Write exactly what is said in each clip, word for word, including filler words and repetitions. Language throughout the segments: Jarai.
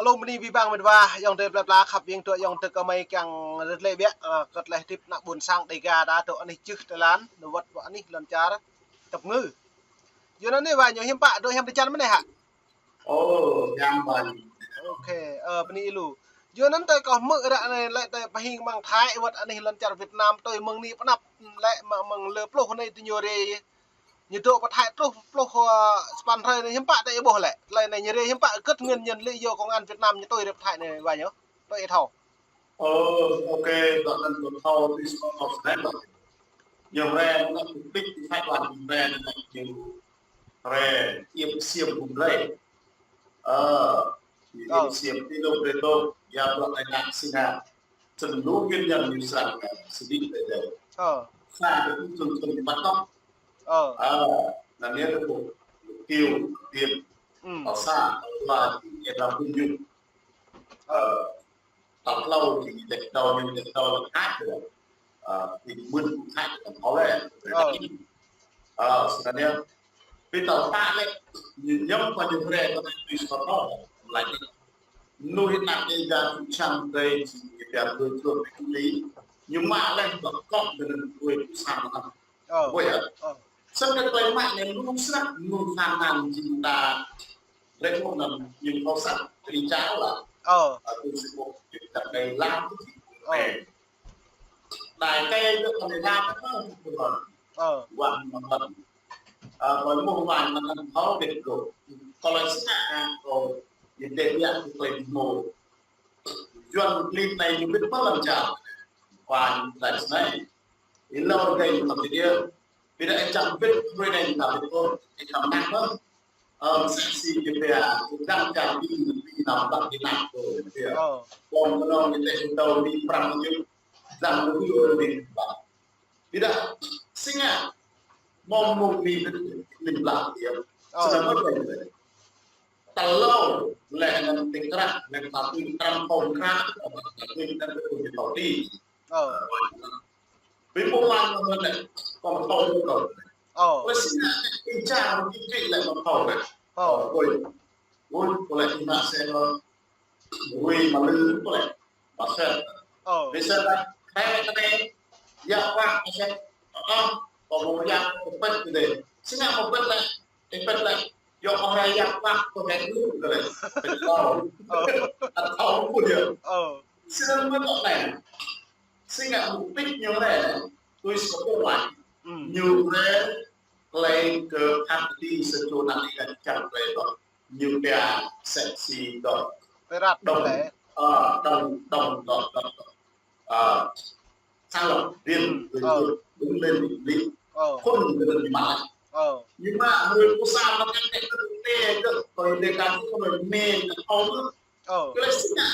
Lŏm bơni abih bang met wa, ayŏng adơi plơi pla khăp, ayŏng adơi, ayŏng adơi kơmơi kiăng rơt lĕ biă, ơ, kơ tơlơi hơdip ană ƀôn sang Dêga ta dŏ anih jưh tơlan, nơwăt wă anih lŏn čar tơpơngư. Yua anŭn anai wa ñu hiư̆m pă, dŏ hiam tơčan mơ̆n anai hă? Ơ, hiam ƀai. Ok, ơ, bơni lu. Yua anŭn tơlơi kâo hmư̆ ră anai lĕ tơlơi pơhing mơ̆ng Thái wăt anih lŏn čar Việt Nam tui mơ̆ng anai pơ anăp lĕ mơ̆ng, mơ̆ng lơ pluh anai tơ ñu rai. Ñu dŏ pơ Thái truh pluh, ơ, sapăn hrơi anai hiư̆m pă tơlơi ƀuh lĕ. Tơlơi anai ñu rai hiư̆m pă kơt nguyên nhân lý do công an Việt Nam ñu tui rai pơ Thái anai wa ñu. Tui ih thâo. Ơ, ok, dŏ anŭn dŏ thâo tui sơ̆ thâo sơnai dŏ. Ñu rai anŭn mục đích tui Thái Lan ñu rai anŭn ñu rai yap ksiêm hum rai. Ơ, yap ksiêm ti lŏ rai dŏ, ya dŏ anai ngă si ngă. Sĭt lu nguyên nhân ñu srăng, ơ, sĭt đĭ tơlơi. Ơ. Sa tơlơi tui tui tui bắt cóc. Ơ. Ơ, anŭn yơh tơlơi mục tiêu, mục tiêu. Ơ, sa, tơlơi yap hum ñu. Ơ. Tal klâo, či ñu tĕk tâo, ñu tĕk tâo lĕ hăt kơ. Ơ, či mưn hăt kơ tơlơi. Ơ. Ơ, sơnăn yơh. Pi tal pă lĕ, ñu ñăm pơ ñu rai kơ tui sơ̆ thâo. Laĭ. Mơnuih ană Dêga tui čang rai, či ñu biă ƀơi čuôn ƀơi kuli. Ñu mă lĕ ƀă kŏk gơnam ƀơi pusat mơnam. Ơ. Ƀơi hă? Ơ. Sơnăn tơlơi mă anai lu snăk, lu tơnăn jing ta. Lĕ mơ̆ng anŭn ñu thâo sat, ri čar lah. Ơ. Ơ, tui sơ̆ ƀuh, ñu ta đai lam tui sơ̆ ƀuh. Ơ. Đai kai dŏ kơ anai lam, ơ, ƀuh. Ơ. Wah, mơ̆ng anŭn. Ơ, ƀơi mơ̆ng wah, mơ̆ng anŭn thâo ƀiă gơ̆. Kơ tơlơi sơnă, ơ, ñu tĕk biă kơ tơlơi mơ̆. Yuan klin anai ñu ƀĭt mơ̆n lăm čar. Wah, ñu tĕk sơnai. Ih lŏ gai ñu tăm tơdơi. Ƀiădah ih čang ƀĭt, hrơi anai ñu ta ƀĭt ôh, ih čang mơnă mơ̆n. Ơ, mơsĕ si ñu pia, ih dăng čang ƀĭt, ƀĭt nao ƀăng ƀĭt nao kơ ñu pia. Ơ. Pơ̆ng kơnơ̆ng ñu tĕk ñu tâo ƀĭt prăm ñu, dăng ñu ƀĭt ôh ƀĭt ƀăng. Ƀiădah, si ngă, mơ̆ng mơ̆ng ƀĭt, ƀĭt blah ƀĭt. Ơ. Sơnăn mơ̆n ƀĭt. Tal klâo, lĕ anŭn tơkrah, lĕ ta tui krăn pơ̆ng krăn, ta tui krăn pơ̆ng ñu tâo ti. Ơ. Ƀĭt mơ̆ng lăng mơ̆n lĕ, kơ thâo mơ̆n kơ. Ơ. Ƀơi si ngă, ih čang ƀĭt ƀĭt lĕ mơ̆ng thâo lĕ. Ơ. Ơ, ôi. Ôi, kơ lĕ ih mă sĕ lŏ. Ôi, mă lư kơ lĕ. Mă sĕ. Ơ. Ƀơi sĕ lĕ. Hei, kơ anai. Yă wă, mă sĕ. Ơ, kơ mơ̆ yă, kơ pĕt kơ dêh. Si ngă kơ pĕt lĕ. Ih pĕt lĕ, yua kơ rai yă wă kơ rai lu kơ lĕ. Pĕt thâo. Ơ. Ăt thâo ƀuh yơh. Ơ. Sơnăn mơ̆n tŏ anai. Si ngă mục đích ñu rai. Tui sơ̆ ƀuh wah. Ư. Ñu rai, klei kơ hăt ti sơčô ană Dêga čang rai dŏ. Ñu pia sĕ si dŏ. Pơrăt đồng, lĕ. Ơ, đồng, đồng, dŏ, dŏ, dŏ. Ơ, sáng lập riêng, ư, người Việt, đứng lên định lý. Ơ. Khôn người Việt Nam. Ơ. Nhưng mà người Pusat mà ngăn cái, cái, cái, cái, cái, cái, cái, cái, Ơ. Cái lĕ si ngă.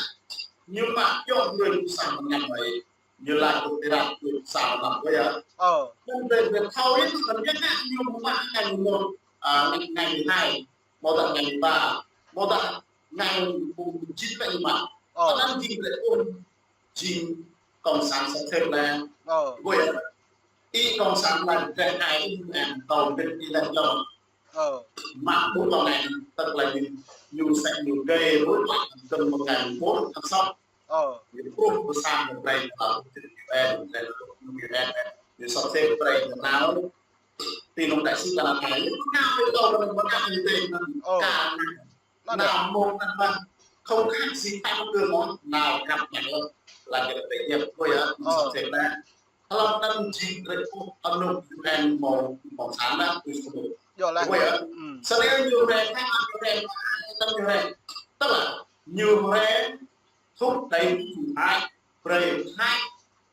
Nhưng mà yua người Pusat mà ngăn vậy. Ñu laĭ kơ tơlơi Pusat mà ngăn vậy hă. Ơ. Nên về, về thâo yơh, kơ ñu ngă, ñu mă ngăn mơ̆n, à, ngăn, ngăn hai. Mơ̆ dah ngăn ba. Mơ̆ dah ngăn mơ̆ng jĭt lĕ ñu mă. Ơ. Kơ anŭn jing lĕ ôn jing cộng sản sắp xếp lĕ. Ơ. Ƀơi hă. Ih cộng sản lĕ drei hai ih em tâo ƀĭt ih lĕ dŏ. Ơ. Mă ƀuh tơlơi anai, tức là ñu, ñu sĕ ñu gai rối loạn tâm lý mơ̆ng ngày mùng bốn tháng sáu. Ơ. Ñu truh pơ sang một ngày là một triệu em, drei là một triệu em, ñu sắp xếp drei như nào. Ti nông đại sứ Canada, ñu ngă ƀơi tâo, mơ̆ng anai, mơ̆ng anai, mơ̆ng anai. Ơ. Cả Anăm mông anăm mă, không khác gì Thái Bình Dương mơ̆n, nao khăp mă lĕ, là cái đấy đẹp thôi á, mình sắp xếp đấy. Hlăm anŭn jing drei ƀuh anŭn U N mơ̆ng, mơ̆ng sản đó, tui sơ̆ ƀuh. Yơh lah. Ƀuh yơh. Ư. Sơlơi ñu rai, Thái Lan ñu rai, Thái Lan ñu rai. Tức là ñu rai thúc đẩy chính phủ Thái, brei Thái,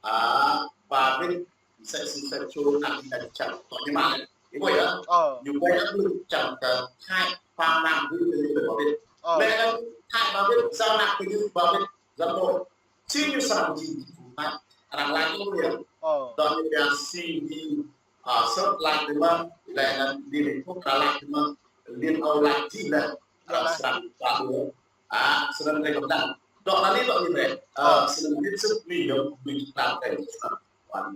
à, ba wĭt mơsĕ si sa čô ană Dêga čang tŏ ñu mă lĕ. Ih ƀuh yơh. Ơ. Ñu ƀuh áp lực čang kơ Thái pơmăng wĭt kơ ñu ba wĭt. Ơ. Lĕ anŭn Thái ba wĭt, giao nạp kơ ñu ba wĭt, giao nộp. Si ñu srăng jing chính phủ Thái. Arăng laĭ ñu yơh. Ơ. Dŏ ñu pia si đi, à, sớt laĭ tơ mơ̆n, lĕ anŭn đi Liên Hợp Quốc arăng laĭ tơ mơ̆n, Liên Âu laĭ jih lĕ, arăng srăng ba wĭt. À, sơnăn drei kơdang. Dŏ anai dŏ ñu lĕ. Ơ. Sơnăn wĭt sĭt ñu yơh, ñu čang drei. Sơnăn.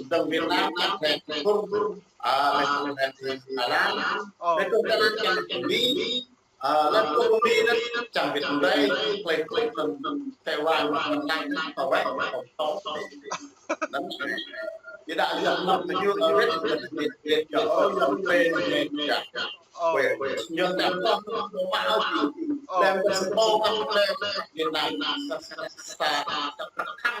dơ̆ng Việt Nam, čang thê Kur, a, lĕ kơ Thái Lan, lĕ kơ Thái Lan čang Mi, a, lĕ kơ Mi anŭn čang Việt Nam, lĕ kơ Taiwan, Thái Lan, tao wai, tao tao. Anŭn, ñu đa yua năm tơ ñu, a, Việt, Việt, Việt, Việt, yua, ơ, yua, Việt, Việt, Việt, Việt, yua, năm tơ, mă, ơ, Việt, lĕ kơ Singapore, lĕ Việt Nam, sa, sa, sa, sa,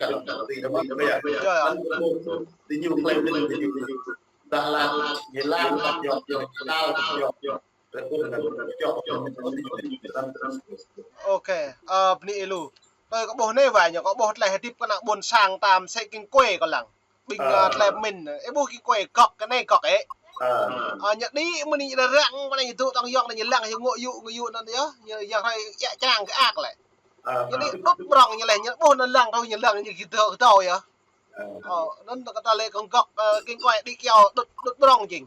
kăl kăl ti dăm bia. Yơh, yơh. Anŭn ƀuh ti ñu klei mĭn ti ñu. Dah lah, ñu lăng kăp yơh, yơh, kăl yơh, yơh. Rơkut anŭn yơh, yơh, yơh. Ok, ơ, bơni ih lu. Tui kâo ƀuh anai wa ñu, kâo ƀuh tơlơi hơdip kơ ană ƀôn sang ta mơsĕ king kuê kâo lăng. Ƀing, ơ, tơlơi pơmĭn, ih ƀuh king kuê gŏk kơ anai gŏk ĕ. Ơ, ñu đĭ mơ̆n ñu răng, mơ̆n ñu dŏ tŏng yŏng, ñu lăng, ñu ngŏ yŭ, ngŏ yŭ anŭn yơh, ñu yơh hrơi yak čang kơ ak lĕ. Ñu đĭ đŭt ƀrŏng ñu lĕ, ñu ƀuh anŭn lăng rŏh, ñu lăng, ñu kơdâo, kơdâo yơh. Ơ, anŭn ta kơ ta lĕ kơ gŏk, ơ, king kuê đĭ kyâo đŭt, đŭt ƀrŏng jing.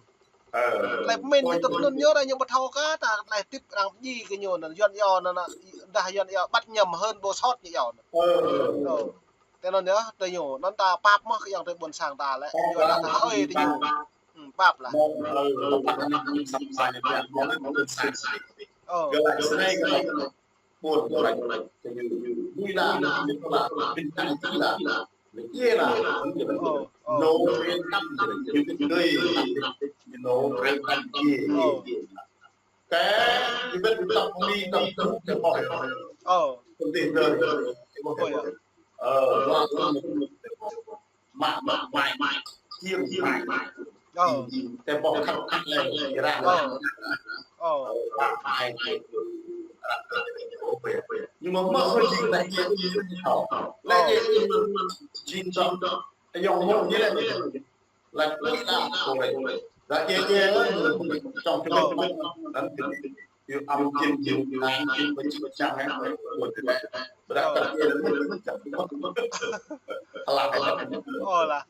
Tơlơi pơmĭn ñu tŭ anŭn ñu ră ñu ƀu thâo kơ ta tơlơi hơdip arăng pơjing kơ ñu anŭn, Yuan iâu anŭn, dah Yuan iâu bắt nhầm hơn bổ sót ñu iâu anŭn. Ơ. Tui anŭn yơh, tui ñu, anŭn ta pap mơ̆ kơ ayŏng adơi ƀôn sang ta lĕ. Yua dah ta hơi tui ñu. Ơ, pap lah. Ơ. Ơ, ơ. Ơ. Ơ. Ơ, yơh. Mă, mă, mă, mă. Hiam, hiam, mă. Ơ. Tơpă khăp khăp lĕ, ră. Ơ. Ơ. Ră, ră, ră. Nhưng mà mă hơi jing lĕ, lĕ, jing dŏ. Ayŏng mơ̆ng ñu lĕ. Lĕ, lĕ, lĕ, lĕ. Ră, ră, ră. Trong cái, trong cái, Ơ. Anŭn Yua ăm jing jing an jing pơčih čang eh, ƀuh tơlơi. Ƀrăk tơlơi mơ̆n mơ̆n čang. Ơ lah.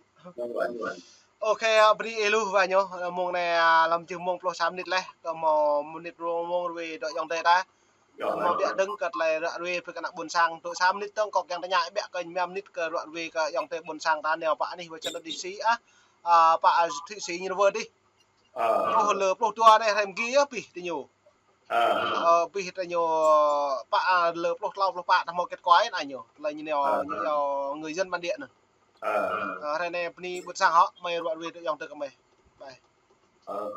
Ok, ơ, bơni ih lu wa ñu, ơ, mông anai, ơ, lăm jơh mông pluh sa mơnit leh, kơ hmâo mơnit rơmông rơwe dŏ ayŏng adơi ta. Kơ hmâo biă dơ̆ng kơ tơlơi ră ruai brơi kơ ană ƀôn sang, dŏ sa mơnit dơ̆ng kâo kiăng tơña biă kơ ñu mơnit kơ ră ruai kơ ayŏng adơi ƀôn sang ta nao pơ anih Washington D C ah, ơ, pơ, ơ, thị xã ñu rơwơ dih. Ơ. Pluh lơ, pluh dua anai hrơi mơgi yơh pih tơ ñu. Ơ. Ơ, pih tơ ñu, pă, ơ, lơ pluh klâo, pluh pă ta hmâo kết quả anai ñu. Tơlơi ñu nao, ơ, ñu iâu người dân bản địa anŭn. Ơ. Ơ, hrơi anai bơni ƀuôn sang hŏ, mơi ruă ruai tơ ayŏng adơi kơ mơi. Bye. Ơ.